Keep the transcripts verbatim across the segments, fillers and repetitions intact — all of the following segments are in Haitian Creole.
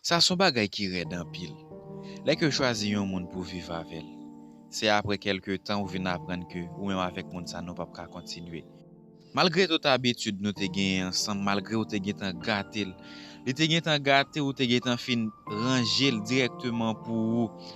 Sa se yon bagay ki rèd anpil. Lè ke w chwazi yon moun pou w viv avè l, se apre kèlke tan ou vin aprann ke ou menm avèk moun sa nou p ap ka kontinye. Malgre tout abitid nou te genyen ansanm, malgre ou te gentan gate l, li te gentan gate w, ou te gentan fin ranje l dirèkteman pou ou,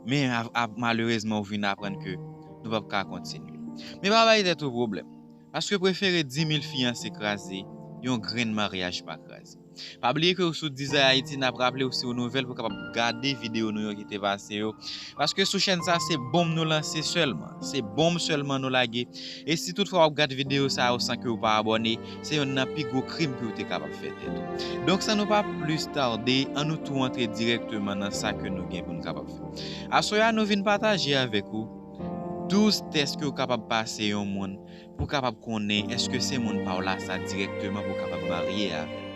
men a, a, malerezman ou vin aprann ke nou p ap ka kontinye. Men pa bay tèt ou pwoblèm, paske prefere di mil fiyanse kraze, yon grenn maryaj pa kraze. Pa bliye ke w sou Dizay Ayiti, n ap raple w si w nouvèl pou w kapab gade videyo nou yo ki te pase yo. Paske sou chèn sa, se bonm nou lanse sèlman. Se bonm sèlman nou lage. E si toutfwa w ap gade videyo sa yo san ke w pa abòne, se yonn nan pi gwo krim ke w te kapab fè tèt ou. Donk, san nou pa plis tade, ann nou tou antre dirèkteman nan sa ke nou gen pou n kapab fè. Aswè a, nou vin pataje avèk ou douz tès ke w kapab pase yon moun pou w kapab konnen èske se moun pa w la sa dirèkteman pou w kapab marye avè l.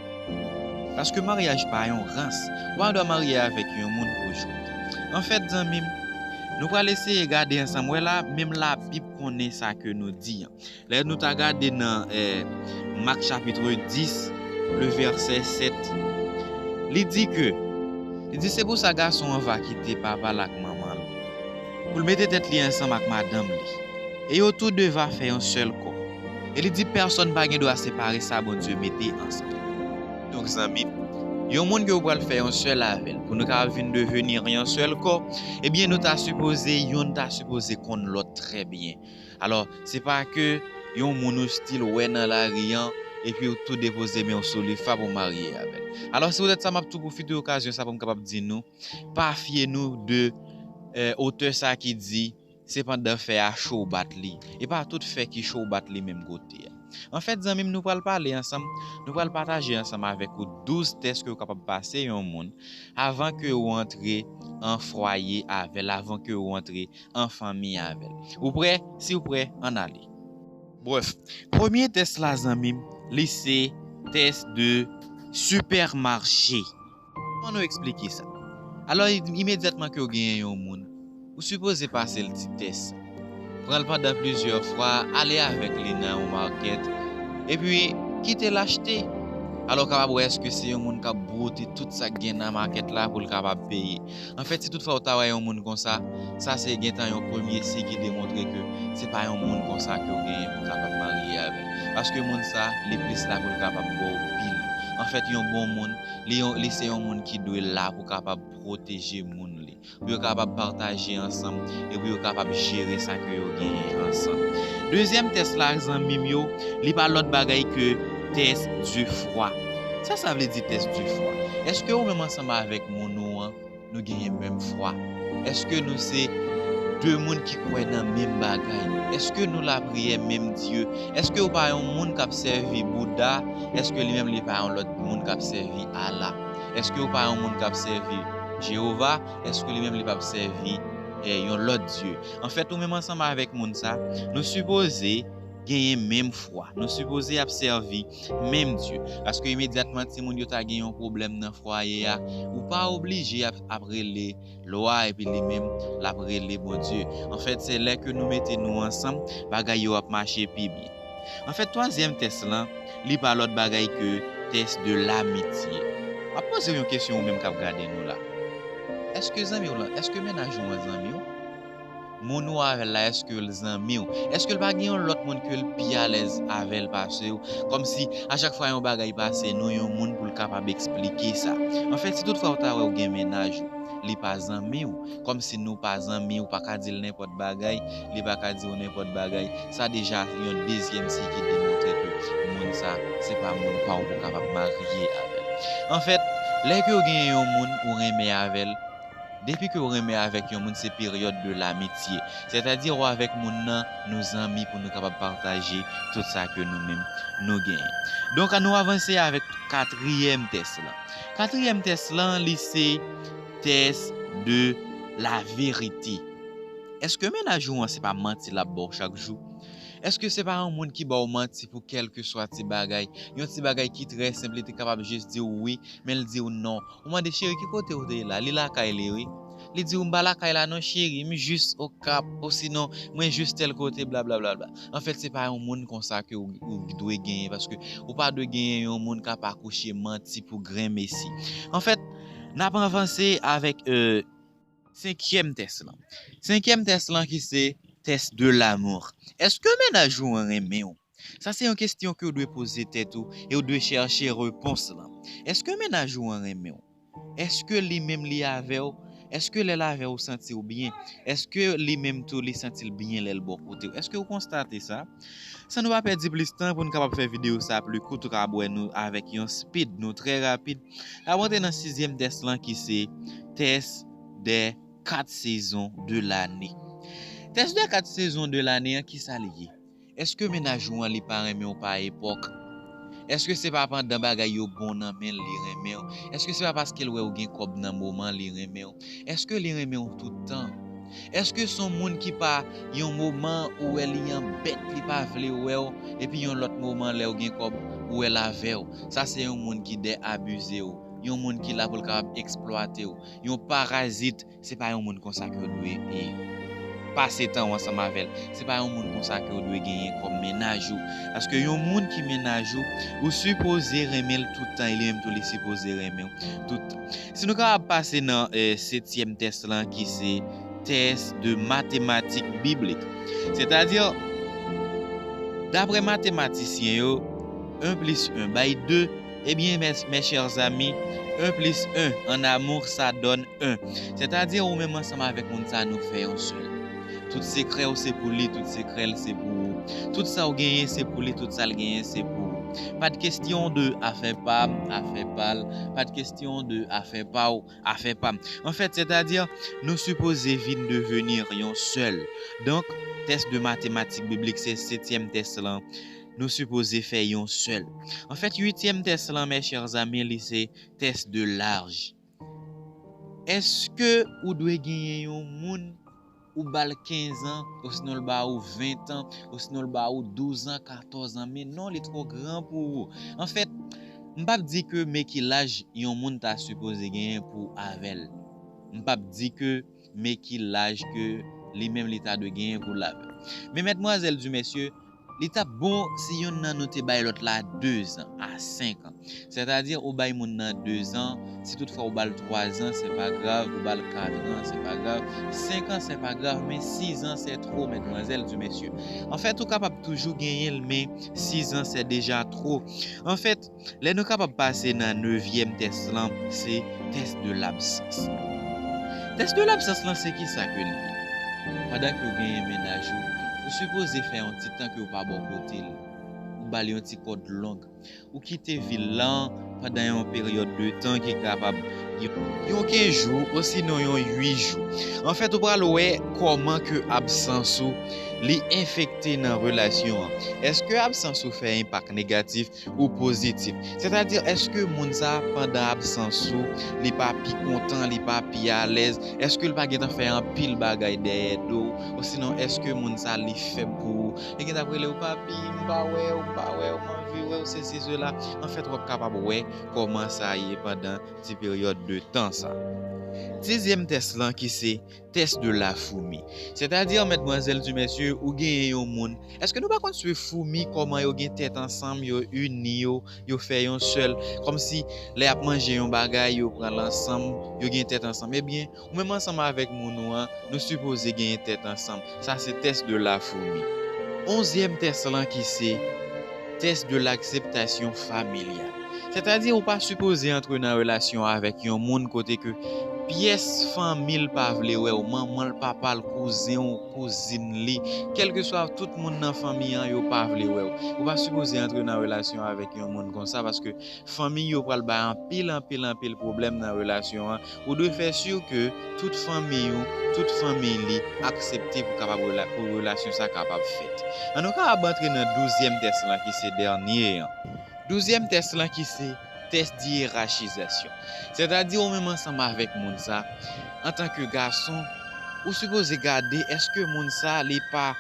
Paske maryaj pa yon rans. Ou pa dwa marye avèk yon moun pou jwèt. Anfèt, zanmi m, nou pral eseye gade ansanm. Wè la, menm Labib konnen sa ke nou di an. Lè nou ta gade nan, eh, Mak chapit dis, le vèsè sèt, li di ke, li di, "Se pou sa gason an va kite papa l ak manman l, pou l mete tèt li ansanm ak madanm li, e yo tou de va fè yon sèl kò." E li di, "Pèsonn pa gen dwa separe sa Bondye mete ansanm." Donk, zanmi m, yon moun ke w pral fè yon sèl avè l, pou nou kapab vin devenir yon sèl kò, ebyen, nou ta sipoze, yonn ta sipoze konn lòt trè byen. Alò, se pa ke yon moun ou stil wè nan lari an, epi w tou depoze men w sou li, fap ou marye avè l. Alò, se poutèt sa m ap tou pwofite okazyon sa pou m kapab di nou, pa fye nou de, eh, otè sa ki di, se pandan fè a cho bat li. E pa tout fè ki cho bat li menm kote a. Anfèt, zanmi m, nou pral pale ansanm, nou pral pataje ansanm avèk ou douz tès ke w kapab pase yon moun avan ke w antre an fwaye avè l, avan ke w antre an fanmi avè l. Ou prè? Si w prè, ann ale. Brèf, premye tès la, zanmi m, li se tès de sipèmache. Kòman nou eksplike sa? Alò, i-, imedyatman ke w genyen yon moun, ou sipoze pase l ti tès sa. Pran l pandan plizyè fwa, ale avèk li nan yon makèt, epi kite l achte. Alò, w kapab wè èske se yon moun k ap bwote tout sa k gen nan makèt la pou l kapab peye. Anfèt, si toutfwa w ta wè yon moun konsa, sa se gentan yon premye siy ki demontre ke se pa yon moun konsa ke w genyen pou w kapab marye avè l. Paske moun sa, li plis la pou l kapab ba w bil. Anfèt, yon bon moun, li yon, li se yon moun ki dwe la pou kapab pwoteje moun li, pou yo kapab pataje ansanm e pou yo kapab jere sa ke yo genyen ansanm. Dezyèm tès la, zanmi m yo, li pa lòt bagay ke tès de fwa. Sa sa vle di tès de fwa? Èske ou menm ansanm avèk moun ou an, nou genyen menm fwa? Èske nou se de moun ki kwè nan menm bagay? Èske nou lapriyè menm Dye? Èske ou pa yon moun k ap sèvi Bouda? Èske li menm li pa yon lòt moun k ap sèvi Allah? Èske ou pa yon moun k ap sèvi Jewova? Èske li menm li p ap sèvi, eh, yon lòt dye? Anfèt, ou menm ansanm avèk moun sa, nou sipoze genyen menm fwa. Nou sipoze ap sèvi menm Dye. Paske imedyatman timoun yo ta gen yon pwoblèm nan fwaye a, ou pa oblije ap, ap rele lwa epi li menm l ap rele Bondye. Anfèt, se lè ke nou mete nou ansanm, bagay yo ap mache pi byen. Anfèt, twazyèm tès lan, li pa lòt bagay ke tès de lamitye. M ap poze w yon kesyon ou menm k ap gade nou la. Èske zanmi w lan, èske mennaj ou an zanmi w? Moun ou avè l la, èske l zanmi w? Èske l pa gen yon lòt moun ke l pi alèz avè l pase w? Kòmsi, a chak fwa yon bagay pase nou, yon moun pou l kapab eksplike sa. Anfèt, si toutfwa w ta wè w gen mennaj ou, li pa zanmi w, kòmsi nou pa zanmi, ou pa ka di l nenpòt bagay, li pa ka di w nenpòt bagay, sa deja yon dezyèm siy ki demontre ke moun sa, se pa moun pa w pou w kapab marye avè l. Anfèt, lè ke w genyen yon moun ou renmen avè l, depi ke w renmen avèk yon moun, se peryòd de lamitye. Sètadi, ou avèk moun nan, nou zanmi pou nou kapab pataje tout sa ke nou menm nou genyen. Donk, ann nou avanse avèk katriyèm tès lan. Katriyèm tès lan, li se tès de la verite. Èske mennaj ou an se pa manti l ap ba w chak jou? Èske se pa yon moun ki ba w manti pou kèlkeswa ti bagay? Yon ti bagay ki trè senp, li te kapab jis di w wi, men l di w non. Ou mande, "Cheri, ki kote w te ye la?" Li lakay li, wi. Li di w, "M pa lakay la non, cheri, m jis Okap, osinon, mwen jis tèl kote, blablabla." Anfèt, se pa yon moun konsa ke w, w dwe genyen, paske ou pa dwe genyen yon moun k ap akouche manti pou grenmesi. Anfèt, N ap avanse avèk euh, senkyèm tès lan. Senkyèm tès lan ki se tès de l'amour. Èske mennaj ou an renmen w? Sa se yon kesyon ke w dwe poze tèt ou e w dwe chèche repons lan. Èske mennaj ou an renmen w? Èske li menm li avè w? Èske lè l avè w ou santi w byen? Èske li menm tou li santi l byen lè l bò kote w? Èske w konstate sa? San nou pa pèdi plis tan pou n kapab fè videyo sa pli kout, ou kapab wè nou avèk yon speed, nou trè rapid. N ap rantre nan sizyèm tès lan ki se tès dè kat sezon de lane. Tès dè kat sezon de lane an, kisa li ye? Èske mennaj ou an li pa renmen w pa epòk? Èske se pa pandan bagay yo bon nan men l li renmen w? Èske se pa paske l wè w gen kòb nan moman li renmen w? Èske li renmen w tout tan? Èske se yon moun ki pa yon moman ou wè li anbèt, li pa vle wè w, epi yon lòt moman lè w gen kòb ou wè l avè w? Sa se yon moun ki dè abize w, yon moun ki la pou l kapab eksplwate w, yon parazit. Se pa yon moun konsa ke w dwe e, pase tan w ansanm avè l. Se pa yon moun konsa ke w dwe genyen kòm mennaj ou. Paske yon moun ki mennaj ou, ou sipoze renmen l tout tan, e li menm tou li sipoze renmen w tout tan. Si nou kapab pase nan eh, setyèm tès lan ki se tès de matematik biblik. Sètadi, daprè matematisyen yo, un plus un bay de, ebyen, mes, mes chers amis, un plus un en amour, ça donne un. Sètadi, ou menm ansanm avèk moun sa, nou fè yon sèl. Tout sekrè w se pou li, tout sekrè l se pou ou. Tout sa w genyen se pou li, tout sa l genyen se pou ou. Pa t kesyon de afè pa m, afè pa l. Pa t kesyon de afè pa w, afè pa m. Anfèt, sètadi, nou sipoze vin deveni yon sèl. Donk, tès de matematik biblik se setyèm tès lan. Nou sipoze fè yon sèl. Anfèt, uityèm tès lan, mes chers amis, li se tès de laj. Èske ou dwe genyen yon moun ou ba l kenz an, osinon l ba ou ven an, osinon l ba ou douz an, katòz an, men non, li twò gran pou ou. Anfèt, m p ap di ke men ki laj yon moun ta sipoze genyen pou avè l. M p ap di ke men ki laj ke li menm li ta dwe genyen pou l avè l. Men, medmwazèl di mesye, li t ap bon si yonn nan nou te bay lòt la de zan a senk an. Sètadi, ou bay moun nan de zan, si toutfwa ou ba l twa zan, se pa grav, ou ba l kat an, se pa grav, senk an, se pa grav, men sis an, se two, medmwazèl di mesye. Anfèt, ou kapab toujou genyen l, men sis an, se deja two. Anfèt, lè nou kapab pase nan nevyèm tès lan, se tès de labsans. Tès de labsans lan, se kisa ke l ye? Pandan ke w genyen mennaj ou, ou sipoze fè yon ti tan ke w pa bò kote l. Ou ba l yon ti kòd long. Ou kite vil lan pandan yon peryòd de tan ki kapab yon, yon kenz jou, osinon yon uit jou. Anfèt, ou pral wè kòman ke absans ou li enfekte nan relasyon an. Èske absans ou fè enpak negatif ou pozitif? Sètadi, èske moun sa, pandan absans ou, li pa pi kontan, li pa pi alèz? Èske l pa gentan fè anpil bagay dèyè do w? Osinon, èske moun sa, li fèb pou ou? Li gentan ap rele w, papi, m pa wè w, m pa wè w, m anvi wè w, sesi, sela. Anfèt, w ap kapab wè kòman sa ye pandan ti peryòd de tan sa. Dizyèm tès lan ki se tès de la foumi. Sètadi, medmwazèl di mesye, ou genyen yon moun. Èske nou pa konn swiv foumi, kòman yo gen tèt ansanm, yo ini yo, yo fè yon sèl, kòmsi lè y ap manje yon bagay, yo pran l ansanm, yo gen tèt ansanm? Ebyen, ou menm ansanm avèk moun ou an, nou sipoze genyen tèt ansanm. Sa se tès de la foumi. Onzyèm tès lan ki se tès de lakseptasyon familyal. Sètadi, ou pa sipoze antre nan relasyon avèk yon moun kote ke pyès fanmi l pa vle wè w, manman l, papa l, kouzen w, kouzin li, kèlkeswa tout moun nan fanmi an, yo pa vle wè w. Ou pa sipoze antre nan relasyon avèk yon moun konsa, paske fanmi yo pral bay anpil, anpil, anpil pwoblèm nan relasyon an. Ou dwe fè si ke tout fanmi ou, tout fanmi li aksepte pou kapab rela-, pou relasyon sa kapab fèt. An nou kapab antre nan douzyèm tès lan ki se dènye an. Douzyèm tès lan ki se tès diyerachizasyon. Sètadi ou menm ansanm avèk moun sa, antanke gason, ou sipoze gade èske moun sa li pa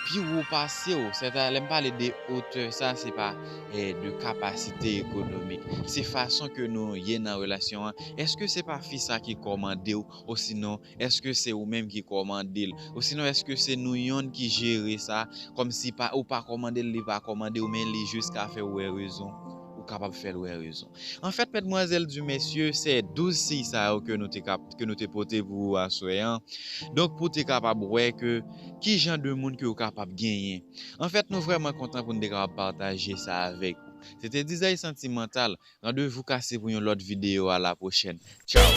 pi wo pase w. Sètadi lè m pale de otè sa, se pa eh, de kapasite ekonomik. Se fason ke nou ye nan relasyon an. Èske se pa fi sa ki kòmande w, osinon èske se ou menm ki kòmande l? Osinon èske se nou yonn ki jere sa, kòmsi pa, ou pa kòmande l, li pa kòmande w, men li jis ka fè w wè rezon? Ou kapab fè l wè rezon. Anfèt, medmwazèl di mesye, se douz siy sa yo ke nou te kap, ke nou te pote pou ou aswè an. Donk, pou te kapab wè ke ki jan de moun ke ou kapab genyen. Anfèt, nou vrèman kontan pou nou te kapab pataje sa avèk ou. Se te Dizay Santimantal. Randevou kase pou yon lòt videyo. A la pwochèn. Tchao!